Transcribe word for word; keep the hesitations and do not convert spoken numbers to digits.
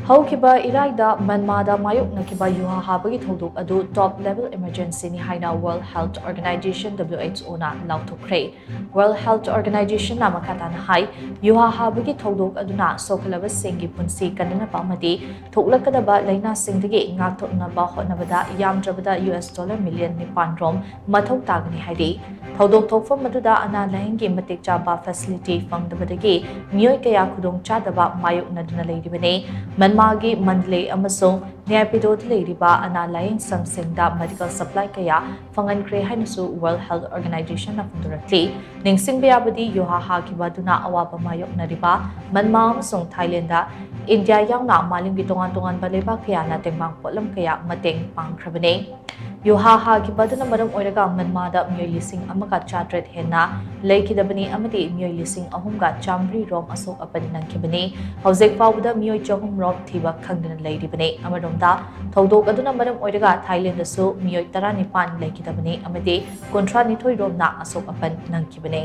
ꯍꯧꯈꯤꯕ ꯏꯔꯥꯏꯗ ꯃꯟꯃꯥꯗ ꯃꯥꯌꯣꯛꯅꯈꯤꯕ ꯌꯨꯍꯥ ꯍꯥꯕꯒꯤ ꯊꯧꯗꯣꯛ ꯑꯗꯨ top level emergencyꯅꯤ ꯍꯥꯏꯅ World Health Organization, WHOꯅ ꯂꯥꯎꯊꯣꯛꯈ꯭ꯔꯦ꯫ World Health Organizationꯅ ꯃꯈꯥ ꯇꯥꯅ ꯍꯥꯏ, ꯌꯨꯍꯥ ꯍꯥꯕꯒꯤ ꯊꯧꯗꯣꯛ ꯑꯗꯨꯅ ꯁꯣꯛꯍꯜꯂꯕꯁꯤꯡꯒꯤ ꯄꯨꯟꯁꯤ ꯀꯟꯅꯅꯕ ꯑꯃꯗꯤ ꯊꯣꯛꯂꯛꯀꯗꯕ ꯂꯥꯏꯅꯥꯁꯤꯡꯗꯒꯤ ꯉꯥꯛꯊꯣꯛꯅꯕ ꯍꯣꯠꯅꯕꯗ ꯌꯥꯝꯗ꯭ꯔꯕꯗ US dollar million ꯅꯤꯄꯥꯟ ꯔꯣꯝ ꯃꯊꯧ ꯇꯥꯒꯅꯤ ꯍꯥꯏꯔꯤ꯫ ꯊꯧꯗꯣꯛ ꯊꯣꯛꯐꯝ ꯑꯗꯨꯗ ꯑꯅꯥ ꯂꯥꯌꯦꯡꯒꯤ ꯃꯇꯤꯛ ꯆꯥꯕ facility ꯐꯪꯗꯕꯗꯒꯤ ꯃꯤꯑꯣꯏ ꯀꯌꯥ ꯈꯨꯗꯣꯡ ꯆꯥꯗꯕ ꯃꯥꯌꯣꯛꯅꯗꯨꯅ ꯂꯩꯔꯤꯕꯅꯤ꯫ ꯃꯟꯃꯥꯒꯤ ꯃꯟꯗꯂꯦ ꯑꯃꯁꯨꯡ ꯅꯦꯄꯤꯗꯣꯗ ꯂꯩꯔꯤꯕ ꯑꯅꯥ ꯂꯥꯌꯦꯡ ꯁꯪꯁꯤꯡꯗ medical supply ꯀꯌꯥ ꯐꯪꯍꯟꯈ꯭ꯔꯦ ꯍꯥꯏꯅꯁꯨ World Health Organizationꯅ ꯐꯣꯡꯗꯣꯔꯛꯂꯤ꯫ ꯅꯤꯡꯁꯤꯡꯕ ꯌꯥꯕꯗꯤ, ꯌꯨꯍꯥ ꯍꯥꯈꯤꯕ ꯑꯗꯨꯅ ꯑꯋꯥꯕ ꯃꯥꯌꯣꯛꯅꯔꯤꯕ ꯃꯟꯃꯥ ꯑꯃꯁꯨꯡ ꯊꯥꯏꯂꯦꯟꯗ, ꯏꯟꯗꯤꯌꯥ ꯌꯥꯎꯅ ꯃꯥꯂꯦꯝꯒꯤ ꯇꯣꯉꯥꯟ ꯇꯣꯉꯥꯟꯕ ꯂꯩꯕꯥꯛ ꯀꯌꯥꯅ ꯇꯦꯡꯕꯥꯡ ꯄꯣꯠꯂꯝ ꯀꯌꯥ ꯃꯇꯦꯡ ꯄꯥꯡꯈ꯭ꯔꯕꯅꯤ꯫ ꯌꯨꯍꯥ ꯍꯥꯈꯤꯕ ꯑꯗꯨꯅ ꯃꯔꯝ ꯑꯣꯏꯔꯒ ꯃꯟꯃꯥꯗ ꯃꯤꯑꯣꯏ ꯂꯤꯁꯤꯡ ꯑꯃꯒ ꯆꯥꯇ꯭ꯔꯦꯠ ꯍꯦꯟꯅ ꯂꯩꯈꯤꯗꯕꯅꯤ ꯑꯃꯗꯤ ꯃꯤꯑꯣꯏ ꯂꯤꯁꯤꯡ ꯑꯍꯨꯝꯒ ꯆꯥꯃꯔꯤ ꯔꯣꯝ ꯑꯁꯣꯛ ꯑꯄꯟ ꯅꯪꯈꯤꯕꯅꯤ꯫ ꯍꯧꯖꯤꯛ ꯐꯥꯎꯕꯗ ꯃꯤꯑꯣꯏ ꯆꯍꯨꯝ ꯔꯣꯝ ꯊꯤꯕ ꯈꯪꯗꯅ ꯂꯩꯔꯤꯕꯅꯤ꯫ ꯑꯃꯔꯣꯝꯗ, ꯊꯧꯗꯣꯛ ꯑꯗꯨꯅ ꯃꯔꯝ ꯑꯣꯏꯔꯒ ꯊꯥꯏꯂꯦꯟꯗꯁꯨ ꯃꯤꯑꯣꯏ ꯇꯔꯥꯅꯤꯄꯥꯟ ꯂꯩꯈꯤꯗꯕꯅꯤ ꯑꯃꯗꯤ ꯀꯨꯟꯊ꯭ꯔꯥꯅꯤꯊꯣꯏ ꯔꯣꯝꯅ ꯑꯁꯣꯛ ꯑꯄꯟ ꯅꯪꯈꯤꯕꯅꯤ꯫